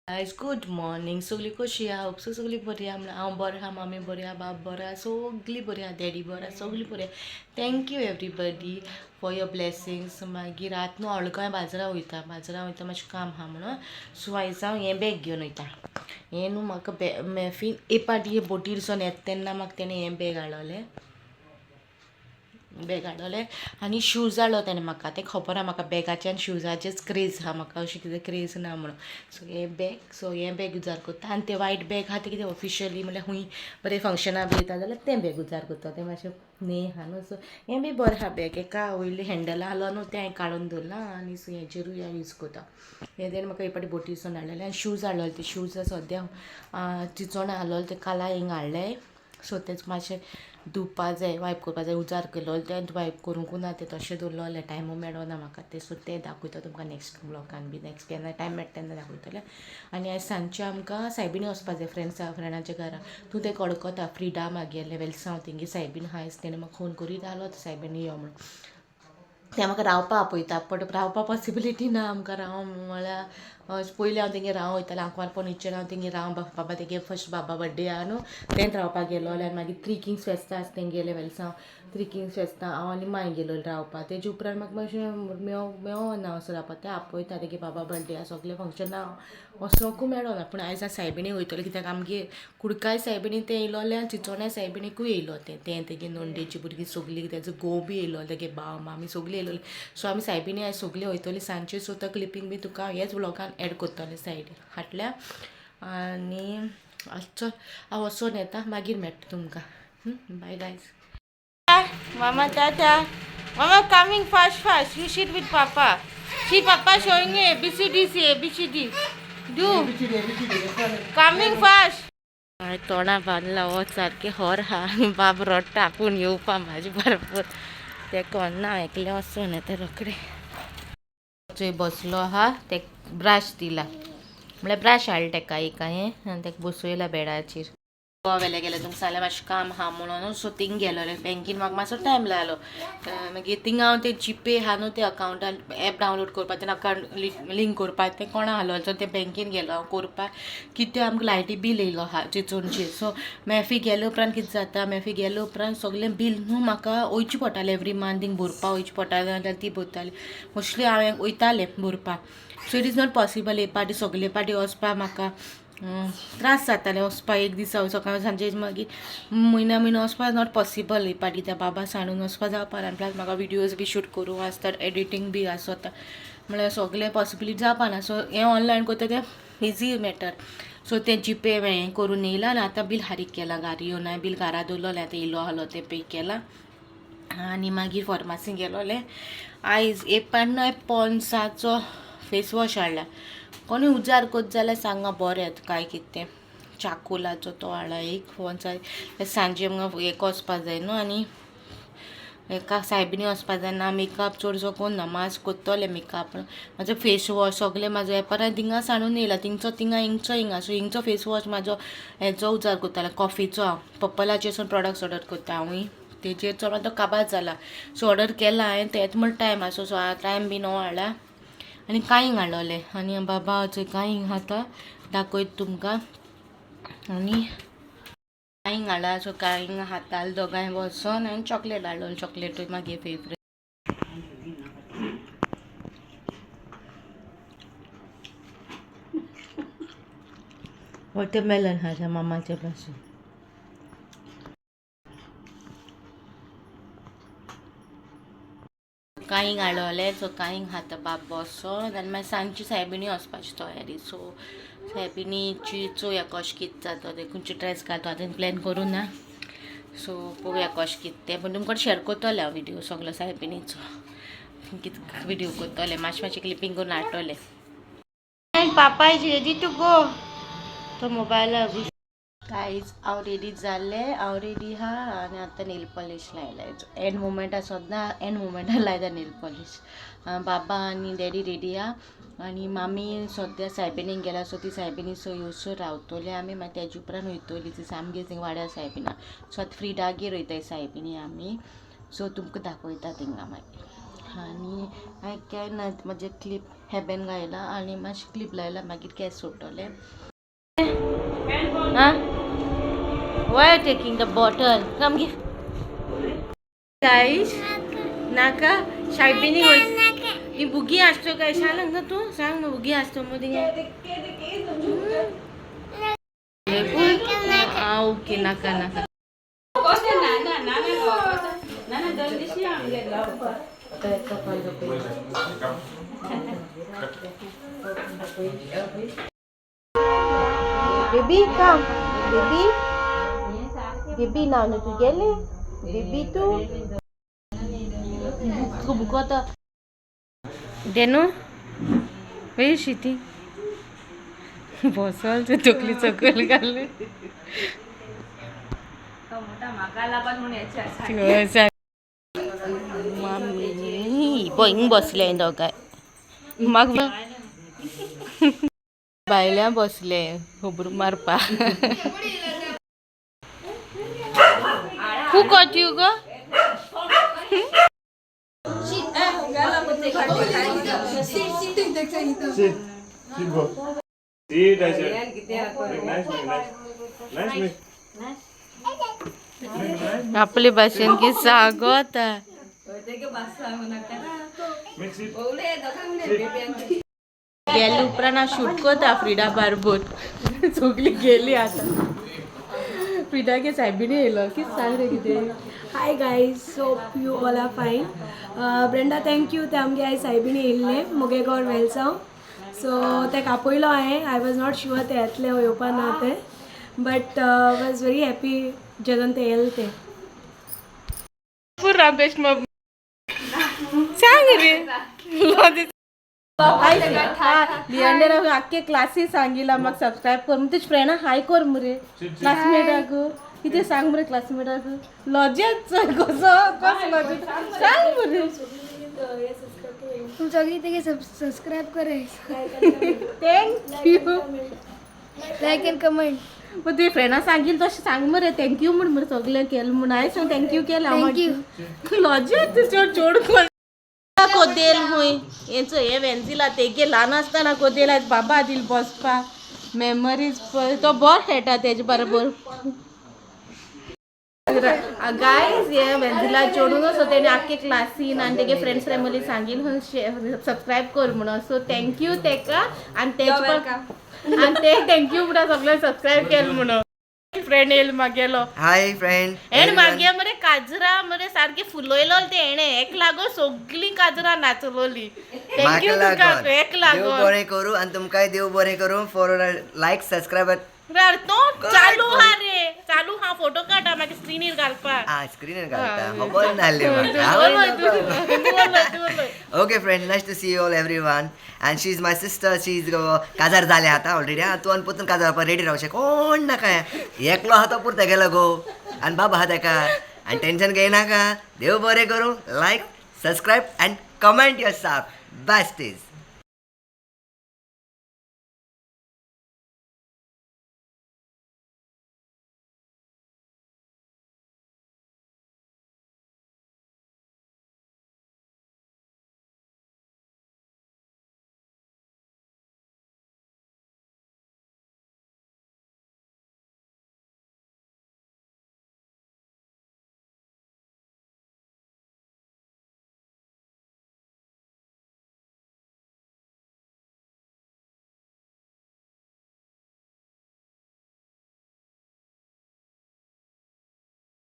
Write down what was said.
Guys good morning. सगळीं कशी आहा? होप सो सगळीं बरी आहा. म्हणल्यार हांव बरें आहा, मामी बरी आहा, बाब बरो आहा, सगळीं बरी आहा, डॅडी बरो आहा, सगळीं बरी आहा. Thank you everybody for your blessings. मागीर आतां न्हू हळगांव बाजारां वयता, बाजारां वयता, मातशें काम आहा म्हणून. सो आयज हांव हें बॅग घेवन वयता. हें न्हू म्हाका मॅफीन एक पाटी बोटीर सावन येता तेन्ना म्हाका तेणें हें बॅग हाडलेलें, बॅग हाडलेलें आनी शूज हाडलो तेणें म्हाका. तें खबर आहा म्हाका बॅगाचें आनी शुजाचेंच क्रेज आहा म्हाका, अशें कितें क्रेज ना म्हणून. सो हें बॅग, सो हें बॅग उजार करता. आनी तें वायट बॅग आहा तें कितें ऑफिशियली म्हणल्यार खूंय बरें फंक्शनां बी वयता जाल्यार तें बॅग उजार करता. तें मातशें न्हय आहा न्हू. सो हें बी बरें आहा बॅग. एका वयलें हँडल आहलो न्हू तें हांवें काडून दवरलां आनी सो हेजेरूय हांव यूज करता. हें तेणें म्हाका एक पाटी बोटीर हाडलेलें. आनी शूज हाडलेले, ते शूज सद्या चिंचोणा हाडलेले, ते काल हिंगा हाडले. सो तेच मातशें धुवपा जाय, वायप करपा जाय. उजार केलो तें वायप करूंक ना, तें तशें दवरलेलें, टायमू मेळना म्हाका तें. सो तें दाखयता तुमकां नेक्स्ट ब्लॉगान बी, नेक्स्ट केन्ना टायम मेळटा तेन्ना दाखयतलें. आनी आयज सांजचें आमकां सायबिणी वचपा जाय फ्रेंड्सा, फ्रेंडाच्या घरा. तूं तें कडकता फ्रिडा मागेलें वेलसांव तेंगे सायबीण आहा. आयज तेणें म्हाका फोन करीत आसलो सायबिणी यो म्हणून. तें म्हाका रावपा आपयता, बट रावपा पॉसिबिलिटी ना आमकां. राव म्हळ्यार पयलीं हांव तेंगे राव वयतालें आंकवार फर्निचर, हांव तेंगे राव बाबा तेगे फर्स्ट बाबा बड्डे आहा न्हू तेंच रावपाक गेलोलें. आनी मागीर थ्री किंग्स फेस्ता आसा तेंगेलें वेलसांव थ्री किंग्स फेस्ता हांव आनी मांय गेलोलें रावपाक. तेजे उपरांत म्हाका मातशें मेवना वचून रावपाक. तें आपयता तेगे बाबा बड्डे आहा सगलें फंक्शनां वचोंकूय मेळना. पूण आयज हांव सायबिणी वयतलें कित्याक आमगे कुडकाय सायबिणी तें येयलोलें आनी चिंचोण्या सायबिणीकूय येयलो तें, तें तेगे नंडेची भुरगीं सगलीं, तेजो घोव बी येयलो, तेगे भाव मामी सगलीं येयलोलीं. सो आमी सायबिणी आयज सगलीं वयतलीं सांजची. सो तो क्लिपींग बी तुका हेच व्लॉगान एड करतलें सायडीन फाटल्या. आनी चल हांव वचोन येता, मागीर मेळटा तुमकां. बाय गायज. मामा tata. Mama coming fast fast. You sit with papa. See papa showing you ABCD, see ABCD. Do. Coming fast. हांवें तोंडा बांदला, वच सारकें हर आहा आनी बाब रडटा आपूण येवपा म्हाजे बरोबर. तें कोन्ना हांव एकलें वचून येता रोखडें. चोय बसलो आहा, तेक ब्रश दिला, म्हळ्यार ब्रश हाडला तेका एक हांवें आनी तेका बसयला बेडाचेर. गोवा वेले गेले, तुमकां सांगलें मातशें काम आहा म्हणून. सो थिंग गेलोलें बँकीन, म्हाका मातसो टायम लागलो. मागीर थिंगा हांव तें जीपे आहा न्हू तें अकावंटान एप डावनलोड करपाक, तें अकावंट लिंक करपाक तें कोणा आहलो, सो तें बँकीन गेलो हांव करपाक. कितें आमकां लायटी बील येयलो आहा चिंचोणचेर. सो मॅफी गेले उपरांत कितें जाता, मॅफी गेले उपरांत सगलें बील न्हू म्हाका वयचें पडटालें एवरी मंथ थिंग भरपाक वयचें पडटालें, जाल्यार ती भरताली. मोस्टली हांवें वयतालें भरपाक. So it is not possible एक पाटी सगले पाटी वचपाक म्हाका त्रास जाताले वचपाक. एक दीस हांव सकाळ सांजे मागीर म्हयन्या म्हयनो वचपाक not possible. एक पाटी त्या बाबा सांडून वचपाक जावपाक. आनी प्लस म्हाका विडियोज बी शूट करूंक आसतात, एडिटींग बी आसता, म्हळ्यार सगलें पॉसिबिलिटी जावपाक ना. सो हें ऑनलायन करता तें इजी मॅटर. सो तें जीपे हें करून येयलां आनी आतां बील फारीक केलां. घारा येवन हांवें बील घरा दवरलोलें, आतां येयलो आहलो तें पे केलां. आनी मागीर फॉर्मासीन गेलोलें आयज. एक पाट न्हू हांवें पॉन्साचो फेस वॉश हाडला. कोणूय उजार करता जाल्यार सांगा बरें काय कितें तें. चाकोलाचो तो हाडला एक पॉन्सा. सांजे आमकां हेका वचपा जाय न्हू आनी हेका सायबिणी वचपा जाय ना. मेकअप चडसो कोन्ना, मास्क करतलें मेकअप. म्हाजो फेस वॉश सगलें म्हाजो एपार थिंगा सांडून येयला, थिंगचो थिंगा हिंगचो हिंगा. सो हिंगचो फेस वॉश म्हाजो हेजो उजार करतालें कॉफीचो. हांव पर्पलाचेर सून प्रोडक्ट्स ऑर्डर करता हांवूय, तेजेर चड तो काबार जाला. सो ऑर्डर केला हांवें, तेंच म्हण टायम आसा. सो टायम बी न्हू हाडला आनी कांय हाडलोलें. आनी बाबा चोय कांय खाता दाखयता तुमकां. आनी कांय हाडला, सो कांय खाताले दोगांय बसोन. आनी चॉकलेट हाडलो, चॉकलेटूय मागीर फेवरेट. वॉटरमेलन आसा मामाच्या पासून. कांय हाडलोलें, सो कांय खाता बाब बसोन. आनी मागीर सांजची सायबिणी वचपाची तयारी. सो सायबिणीची चोया कशें कितें जाता तें, खंयचे ड्रेस घालता आतां प्लॅन करूं ना. सो पळोवया कशें कितें तें, पूण तुमकां शेअर करतलें हांव विडियो सगलो सायबिणीचो. कितें विडियो करतलें, मातशें मातशें क्लिपींग करून हाडटलें. पापा is ready to go, तो मोबायला. गायज हांव रेडी जालें, हांव रेडी आहा आनी आतां नेल पॉलिश लायला. एंड मुमेंटार सद्दां एंड मुमेंटार लायता नेल पॉलिश. बाबा आनी डॅडी रेडी आहा आनी मामी सद्या सायबिणीक गेला. सो ती सायबिणी सो येवसर रावतली आमी, मागीर तेजे उपरांत वयतली. ती सामकी थिंग वाड्यार सायबिणा. सो आतां फ्रिडागेर वयताय सायबिणी आमी. सो तुमकां दाखयता थिंगा मागीर. आनी हांवें काय ना म्हजें क्लिप हेबॅन घायला आनी मातशें क्लिप लायला, मागीर केंस सोडटलें. आं, why are taking the bottle? Come, give. Guys, नाका शायबिनी. ही बुगी आसतो काय सांग ना तूं, सांग ना. बुगी आसतो मग. आं, ओके, नाका नाका. Baby, come. Baby. Baby, नाव न्हू तुगेलें. बेबी तूं. तुका बुको. देनू, खंय शी ती बसल ते तकली सकयल घालून. हय. मामी पळय, हिंग बसलें दोगांय. म्हाका भायल्या बसले खबरो मारपा. Who got you go? Sit. Sit, go. Sit, I said. Make nice, make nice. Nice, make. Make nice. आपले भाशेन की सागो आतां. Make sit. गेले उपरांत हांव शूट करता फ्रिडा बारबोर. सगळी गेली आतां. फ्रिडा गे सायबिणी येयलो. कितें सांग रे, कितें? Hi guys, hope you all are fine. Brenda, thank you. ते आमगे आयज सायबिणी येयल्ले मुगे गोर वेलसांव. सो तेका आपयलो हांवें. I was not sure ते येतले येवपा ना ते, बट वॉज व्हेरी हॅपी जेदोन ते येयले ते. पुरा बेस्ट. मग सांग रे. लियांडर आख्खे क्लासी सांगिला म्हाका सबस्क्रायब कर. तुजे फ्रेंडा हाय कर मरे, क्लासमेटाक कितें सांग मरे. क्लासमेटाक लजेच कसो कसो लजेच सांग मरे. तुम सगळी ते सबस्क्राईब करे. Thank you. Like and comment. मग तुवें फ्रेंडा सांगील तशें सांग मरे. Thank you म्हण मरे सगळें केलें म्हूण. हांवें सांग thank you केलें. Thank you. लजेच चड चड कर. कोदेल खूंय हेंचो हे वेन्झिला तेगे ल्हान आसतना कोदेल बाबा दिल बसपा. मेमरीज पळय, तो बरो खेळटा तेजे बरोबर. गायज, हे वेन्झिला चेडून, सो तेणे आख्खे क्लासीन आनी तेगे फ्रेंड्स फॅमिली सांगील सबस्क्रायब कर म्हणून. सो thank you तेका आनी तेजे पण आनी ते thank you म्हणून सगळ्यांक सबस्क्रायब केलें म्हणून. फ्रेंड येयल मागेलो. Hi friend. हेणे मागे मरे काजरा मरे सारखे फुलयलो ते. हेणे एक लागो सगळीं काजरां नाचलोली. Thank you तुका एक देव लागो. बरें करूं आनी तुमकांय देव बरें करूं फॉर लायक सबस्क्रायब. तो चालू हा रे, चालू हा. फोटो काडा मागीर स्क्रिनीर घालपाक. आ, स्क्रीनार घालता, खबर नासली म्हाका. उलय तूं, उलय तूं, उलय. Okay friend, nice to see you all everyone, and she is my sister. She is काजार जालें आतां ऑलरेडी. आं, तूं आनी परतून काजार जावपाक रेडी रावचें. कोण नाका, एकलो आहा तो पुरता गेलो गो आनी बाबा आहा तेका. आनी टेंशन घेयनाका. देव बरें करूं. Like, subscribe and comment your साफ. Best is